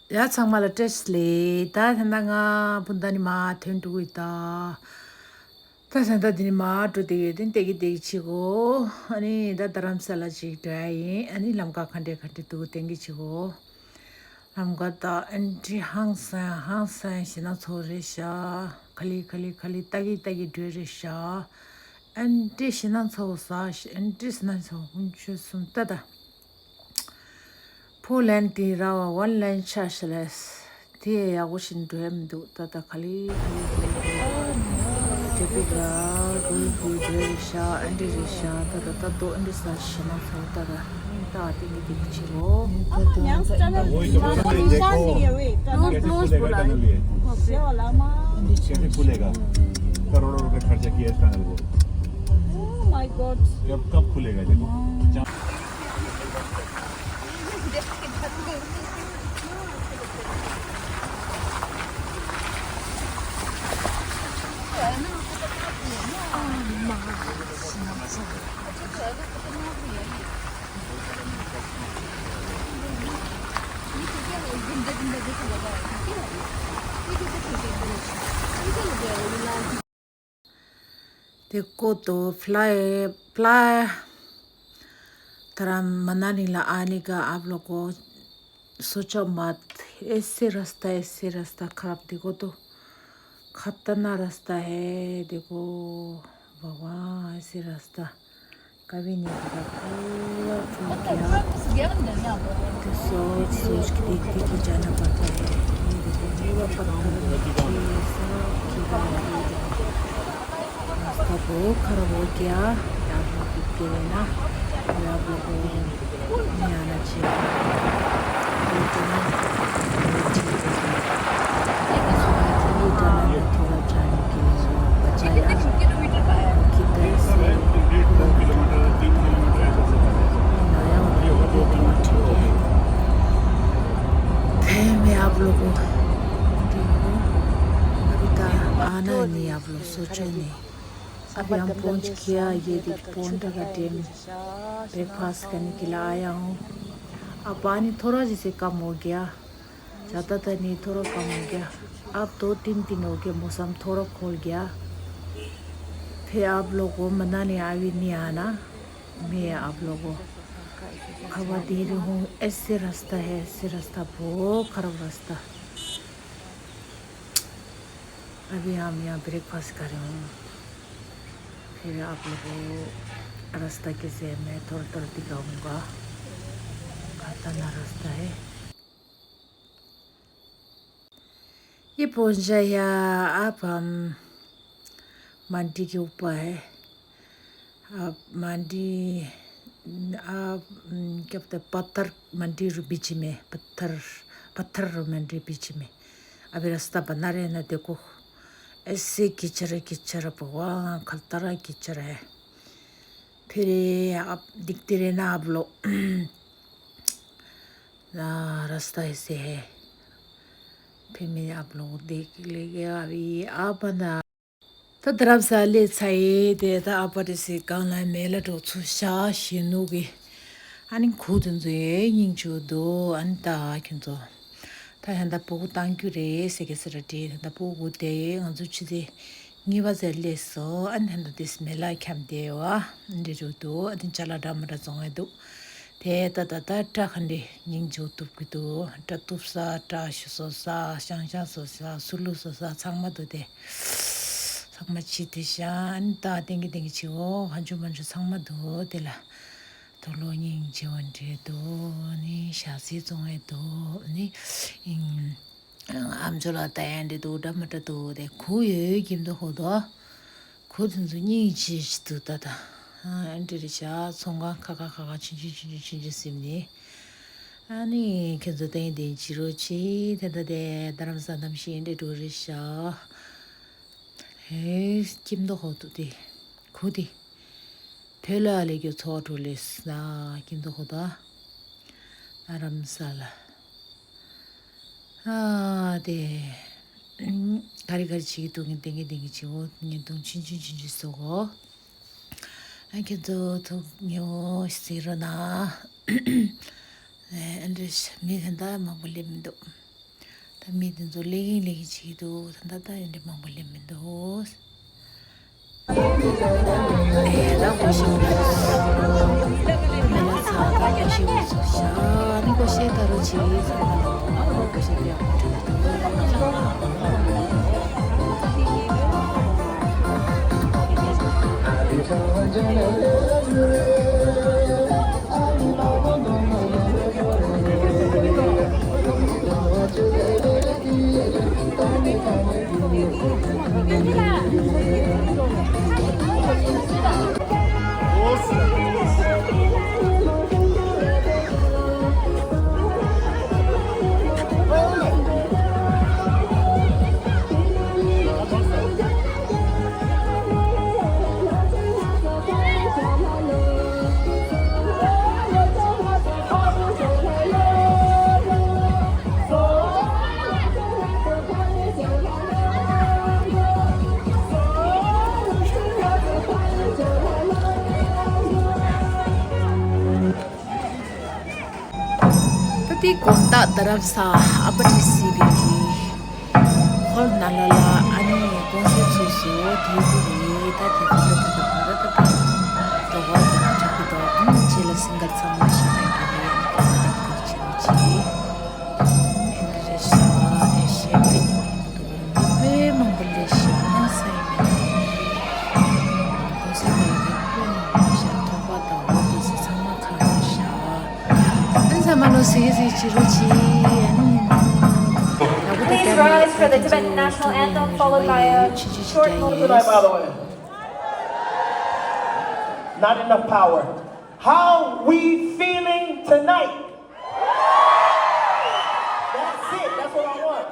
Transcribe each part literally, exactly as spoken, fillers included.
ཡ་ཚང་མ་ལ་བཀྲ་ཤིས་བདེ་ལེགས། ད་ད་ལྟ་ང་སྤུན་ཟླ་ནི་མར་ཐོན་འགྲོ་གི་ཡོད་ད། ད་ད་ལྟ་འདི་ནི་མར་འགྲོ་བསྡད་ཡོད་དེ་བསྡད་ཀྱི་བསྡད་ཀྱི་བྱེད་གོ། ཨ་ནི་ད་རྡ་རམ་ས་ལ་ཅིག་འགྲོ་ཡ་ཡིན། ཨ་ནི་ལམ་ཁ་ག་འདྲས་ག་འདྲས་འདུག་བསྟན་གྱི་བྱེད་གོ། ལམ་ཁ་ད་ཨ་འདྲས་ཧང་སང་ཧང་སང་ཞེད་སྣང་ཚ་པོ་རེད་ཤག་ཁ་ལི་ཁ་ལི་ཁ་ལི་ལྟ་གི་ལྟ་གི་འགྲོ་རེད་ཤག་ཨ་འདྲས་ཞེད་སྣང་ཚ་པོ་ཟ་ཨ་འདྲས་ཞེད་སྣང་ཚ་པོ་ཀུན་སྤྱོད་གསུམ་ད་ད། Four lane དེ་ར་བ་one lane ཆགས་ཤག་ལས། དེ་ཡག་པོ་ཞིག་འགྲོ་ཡ་མི་འདུག་ད་ད་ག་ལེ་ག་ལེ་ག་ལེ་ག་ལེ། ཊེ་ཕིག་ར་གུ་གུ་འགྲོ་རེད་ཤག་ཨ་འདྲས་རེད་ཤག་ད་ད་ད་དོ་ཨ་འདྲས་ས་ཞེད་སྣང་ཚ་པོ་ད་ད་ད་ཏིང་གི་ཏིང་གི་བྱེད་གོ། हाँ, यहाँ से टनल, टनल निकाल दिए हुए, टनल। रोड क्लोज बोला है। कैसे खुलेगा? करोड़ों रुपए खर्चा किया इस टनल को। Oh my God। ये अब कब खुलेगा देखो। देखो तो फ्लाई फ्लाई। तरह मनाली ला आने का आप लोग को सोचो मत। ऐसे रास्ता, ऐसे रास्ता खराब। देखो तो खतरनाक रास्ता है। देखो भगवान, ऐसे रास्ता कभी नहीं देखा। पूरा फूल गया। तो सोच सोच के देख देख के जाना पड़ता है। ये देखो, पूरा पत्थर, मिट्टी, सब गिरा है। रास्ता बहुत खराब हो गया। आप लोग दिखते हुए ना, मैं आप लोग को नहीं आना चाहिए। ये तो ना, ये चीज़ है। ये तो ना, मैं थोड़ा जाने के लिए बचाया। किधर से नया होता है, ये तो ठीक है। फिर मैं आप लोगों को, देखो, अभी तक आना नहीं आप लोग सोचो नहीं। अभी हम पहुंच गया, ये देखो, पोंटा का डैम। ब्रेकफास्ट करने के लिए आया हूँ। अब पानी थोड़ा जैसे कम हो गया, ज़्यादा तो नहीं, थोड़ा कम हो गया। अब दो तीन दिन हो गया, मौसम थोड़ा खुल गया। फिर आप लोग को मनाली अभी नहीं आना, मैं आप लोग को खबर दे रही हूँ। ऐसे रास्ता है, ऐसे रास्ता, बहुत खराब रास्ता। अभी हम यहाँ ब्रेकफास्ट कर रहे हूँ, फिर आप लोगों को रास्ता कैसे है मैं थोड़ा थोड़ा दिखाऊंगा। खतरनाक रास्ता है। ये पहुंचा या आप हम मंडी के ऊपर है। अब मंडी, अब, क्या बोलते हैं, पत्थर मंडी रो बीच में, पत्थर, पत्थर रो मंडी बीच में। अभी रास्ता बना रहे हैं ना, देखो, ऐसे कीचड़ है, कीचड़, भगवान, खतरा कीचड़ है। फिर ये आप दिखते रहे ना आप लोग। आ, रास्ता ऐसे है। फिर मैं आप लोगों को देख लेगा अभी आप ना। ད་རྡ་རམ་ས་ལ་སླེབས་ཚར་ཡིན། དེ་ད་ཨ་ཕ་དེ་སི་གང་ལ་མེ་ལ་འགྲོ་ཚུལ་ཤག་ཞེ་ནུ་གི། ཨ་ནི་ཁུ་དེ་ཚོ་ཡེ་སྙིང་རྗེ་པོ་འདུག་ཨ་ནི་ད་ཁྱོད་ཚོ་ད་ཧན་ད་སྤུ་གུ་བཏང་རྒྱུ་རེད་ཟེར་གི་ཟེར་ར་དྲིས། ད་སྤུ་གུ་དེ་ང་ཚོ་ཆུ་ཚོད་གཉིས་པ་ཙམ་སླེབས་སོང་། ཨ་ནི་ཧན་ད་དེ་སི་མེ་ལ་འཁྱམས་བསྡད་ཡོད། ཨ་འདྲ་རུ་འདུག་ཨ་ནི་ཅ་ལག་འདྲ་མི་འདྲ་བཙོང་ཡས་འདུག་དེ་ད་ད་ད་སྐྲ་ག་འདྲ་སྙིང་རྗེ་པོ་གཏུབ་གི་འདུག་སྐྲ་གཏུབ་ས། སྐྲ་བཟོ་ས། ཤང་ཤང་བཟོ་ས། སུ་ལུ་བཟོ་ས་ཚང་མ་འདུག་དེ་ཚང་མ་ཕྱི་དེ་ཤ་ཨ་ནི་ད་ཏིང་གི་ཏིང་གི་བྱེད་འོ། ཧ་ཇུ་མ་ཇུ་ཚང་མ་འདུག་དེ་ལ་དུག་ལོག་སྙིང་རྗེ་པོ་འདྲ་འདུག་ནི་ཞག་ཚི་བཙོང་ཡས་འདུག་ནི་ཨམ་ཅོག་ལ་ལྟ་ཡས་འདྲ་འདུག་འདྲ་མི་འདྲ་འདུག་དེ་ཁུ་ཡོད་ཀྱིན་འདུག་ཧོ་དོ། ཁོ་དེ་ཚོ་སྙིང་རྗེ་ཞིག་འདུག་ད་ད། ཨ་འདྲ་རེད་ཤག་ཚོང་ཁང་ཁ་ཁ་ཁ་ཁ་ཆུང་ཆུང་ཆུང་ཆུང་ཆུང་ཆུང་ཟིན་ནས། ཨ་ནི་ཁྱེད་ཚོ་ཏན་ཏན་བྱེད་རོགས་བྱེད། དེ་ད་དེ་རྡ་རམ་ས་གནམ་གཤིས་འདྲ་འགྲོ་རེད་ཤག་ཧེ་སྐྱིད་མདོག་ཧོ་འདུག་དེ་ཁོ་དེ་བོད་ལ་ལས་རྒྱུ་ཚོགས་འགྲོ་ལས་ན་སྐྱིད་མདོག་ཧོ་ད་རྡ་རམ་ས་ལ། ཨ་དེ། ག་རེ་ག་རེ་བྱེད་ཀྱི་འདུག་ངས་ལྟ་གི་ལྟ་གི་བྱེད་འོ་ངས་དུང་ཆུང་ཆུང་ཆུང་ཆུང་བཟོ་གོ་ཨ་ཁྱེད་ཚོ་ཐུག་ཉེ་བོ་ཟེར་རོ་ན། ཨ་འདྲ་མི་ག་འདྲ་མང་པོ་སླེབས་མི་འདུག་མི་དེ་ཚོ་ལེགས་ཀྱིན་ལེགས་ཀྱིན་བྱེད་ཀྱི་འདུག་ད་ལྟ་ད་ཡོན་ཏན་མང་པོ་སླེབས་མི་འདུག་ཨེ་ད་གོ་ཤེས་མི་འདུག་མེ་ལ་ཚ་ད་གོ་ཤེས་མི་འདུག་ཤ་ནི་གོ་ཤེས་ད་རུ་ཆེ་ཚ་མ་ལ་གོ་ཤེས་པའི་ཨོ་ཁྲ་ད་དུ། ད་ལྟའི་དགོང་དག་རྡ་རམ་ས་ཨ་པ་ཊི་སི་བི་གི་ཧོལ་ནང་ལ་ལ་ཨ་ནི་གོང་སེ་ཚོས་སུ་དེའི་གུ་རེད། ད་དེ་ཚོ་ད་ད་ད་ད་ད་ད་ད་འགྲོ་བ་དེ་ན་འགྲིག་གི་འདུག་ཨ་ནི་རྗེས་ལ་སིང་གར་ཚང་མ་ཤེས་ན་འགྲིག་རེད། ཨ་ནི་ཁ་ན་ད་ད་ད་ཅི་རུ་ཅི། ཨེ་འདི་རེད་ཤག་ཨེ་ཤེས་པའི་ཉིན་མོ་ཡིན་འདུག་མི་དཔེ་མང་པོ་སླེབས་ཤག་ཨ་ས་ཡིན་མིན་གོང་སེ་ནང་ལ་མི་དཔེ་མང་པོ་སླེབས་ཤག་ཐོག་པ་དང་འོ་དེ་ཚོ་ཚང་མ་གང་ཤག་ཨ་ས་མ་ལོ་སི་སི་ཅི་རུ་ཅི། ཨ་ནི་Please rise for the Tibetan national anthem, followed by a short motivational Not enough power. How we feeling tonight? That's it. That's what I want.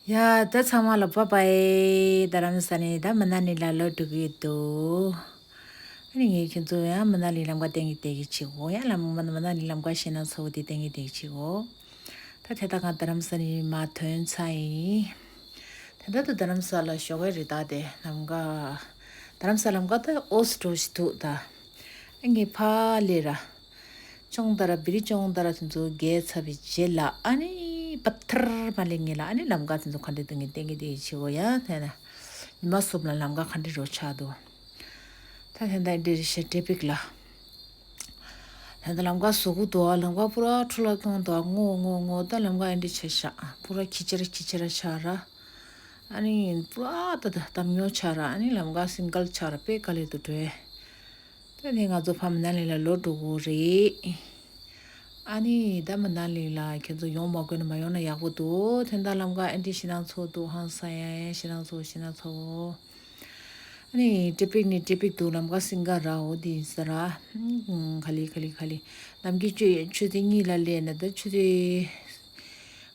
ཡ། ད་ཚང་མ་ལ་བྷའི་བྷའི། རྡ་རམ་ས་ནས་ད་མ་ན་ལི་ལ་ལོག་འགྲོ་གི་ཡོད་དོ། ཨ་ནི་ངས་ཁྱེད་ཚོ་ཡང་མ་ན་ལི་ལམ་ཁ་བསྟན་གི་བསྡད་ཀྱི་བྱེད་གོ། ཡང་ལམ་མ་མ་ན་ལི་ལམ་ཁ་ཞེད་སྣང་ཚ་བོ་དེ་བསྟན་གི་བསྡད་ཀྱི་བྱེད་གོ། ད་དེ་ད་གང་རྡ་རམ་ས་ནས་མར་ཐོན་ཚར་ཡིན། དེ་ད་དུ་རྡ་རམ་ས་ལ་ཞོགས་ཀས་རེད། ད་དེ་ལམ་ཁ་རྡ་རམ་ས་ལམ་ཁ་ད་ཨོ་སི་འགྲོ་ཞིག་འདུག། ད་ཨ་ངས་ཕར་སླེབས་ར། ཅོང་ཏ་ར་བི་རི་ཅོང་ཏ་ར་དེ་ཚོ་བརྒལ་ཚར་བའི་རྗེས་ལ་ཨ་ནི་པ་ཐར་མ་ལེ་ངེ་ལ་ཨ་ནི་ལམ་ཁ་དེ་ཚོ་ག་འདྲ་འདུག་ངས་བསྟན་གི་བསྡད་ཀྱི་བྱེད་གོ། ཡ་དེ་ན་ཉི་མ་གསུམ་ལ་ལམ་ཁ་ག་འདྲ་རོ་ཆགས་འདུག། ད་དེ་འདྲ་འདྲ་རེད་ཤག་ཊེ་ཕིག་ལ། དེ་འདྲ་ལམ་ཁ་བཟོ་གི་འདུག། ལམ་ཁ་པུ་ར་འཕྲོ་བརླག་གཏོང་འདུག། སྔོ་སྔོ་སྔོ། ད་ལམ་ཁ་ཨེ་འདྲ་ཆགས་ཤག། པུ་ར་ཁྱི་ཆ་ར་ཁྱི་ཆ་ར་ཆགས་ར། ཨ་ནི་པུ་ར་ད་ད་གཏམ་ཉོ་ཆགས་ར། ཨ་ནི་ལམ་ཁ་སིང་གལ་ཆགས་ར། དཔེ་དཀའ་ལས་འདུག་འགྲོ། ད་ནི་ང་ཚོ་ཕ་མ་ན་ལི་ལ་ལོག་འགྲོ་གི་རེད། ཨ་ནི་ད་མ་ན་ལི་ལ་ཁྱེད་ཚོ་ཡོང་མ་དགོས་ན་མ་ཡོང་ན་ཡག་པོ་འདུག། དེ་འདྲ་ལམ་ཁ་ཨེ་འདྲ་ཞེད་སྣང་ཚ་བོ་འདུག། ཧང་སང་ཡ་ཡ་ཞེད་སྣང་ཚ་བོ་ཞེད་སྣང་ཚ་བོ། ཨ་ནི་ཊེ་ཕིག་ནི་ཊེ་ཕིག་འདུག། ལམ་ཁ་སིང་ག་ར་འོ་དེ་ཡིན་ས་ར། ཨུམ། ག་ལེ་ག་ལེ་ག་ལེ། ནམ་རྒྱུན་ཆུ་ཆུ་ཚོད་གཉིས་ལ་སླེབས་ན་ད་ཆུ་ཚོད་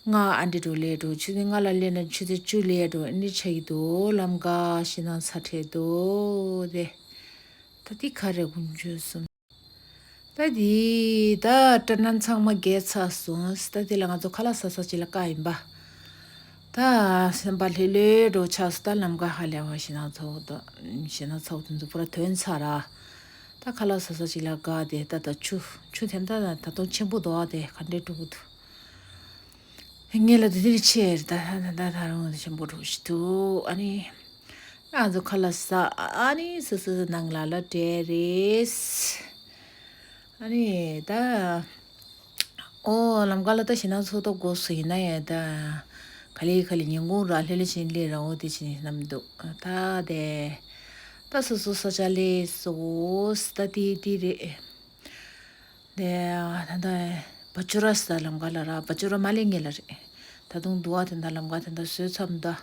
ལྔ་ཨ་འདྲ་འགྲོ་ལེ་འགྲོ། ཆུ་ཚོད་ལྔ་ལ་སླེབས་ན་ཆུ་ཚོད་བཅུ་ལ་འགྲོ། ཨ་ནི་ཆགས་ཀྱི་འདུག། ལམ་ཁ་ཞེད་སྣང་ཚ་དྲགས་འདུག་དེ། ད་འདི་ག་རེ་དགུན་ཆུ་གསུམ། ད་འདི་ད་སྤྲ་སྣ་ཚང་མ་བརྒལ་ཚར་སོང་། ད་འདི་ལ་ང་ཚོ་ཁ་ལག་ཟ་ས་ཅིག་ལ་བཀག་ཡིན་པ། ད་སེམས་པ་ལྷོད་ལྷོད་འགྲོ་ཆགས་སོང་། ད་ལམ་ཁ་ཧ་ལས་པ་ཞེད་སྣང་ཚ་བོ་དང་ཞེད་སྣང་ཚ་བོ་དེ་ཚོ་པུ་ར་ཐོན་ཚར་ར། ད་ཁ་ལག་ཟ་ས་ཅིག་ལ་བཀག་སྟེ་ད་ད་ཆུ་ཆུ་དེ་འདྲ་ད་དུང་ཆེན་པོ་འདུག་ཨ། དེ་ག་འདྲས་འགྲོ་གི་འདུག། ངེད་ལ་དེ་དེར་ཆེ་རེད། ད་ད་ད་ད་རུང་ཆེན་པོ་འགྲོ་ཞིག་འདུག། ཨ་ནི་ང་ཚོ་ཁ་ལག་ཟ། ཨ་ནི་སོ་སོ་ནང་ལ་ལ་བྲེལ་རེད། ཨ་ནི་ད་ཨོ་ལམ་ཁ་ལ་ད་ཞེད་སྣང་ཚ་བོ་འགོ་སོང་ཡིན་ན་ཡ། ད་ག་ལེ་ག་ལེ་ཉིན་གུང་ར་ལྷོད་ལྷོད་བྱས་ནས་སླེབས་ར། འོ་དེ་བྱས་ནས་བསྣམས་འདུག། ད་དེ་ད་སོ་སོ་ས་ཆ་སླེབས་སོང་། ད་དེ་དེ་རེད། དེ་ད་ད་བ་ཅུ་ར་ས་ལམ་ཁ་ལ་ར། བ་ཅུ་ར་མ་ལེ་ངེ་ལ་རེད། ད་དུང་འདུག་ཨ། དེ་འདྲ་ལམ་ཁ་དེ་འདྲ་བཟོས་ཚར་འདུག།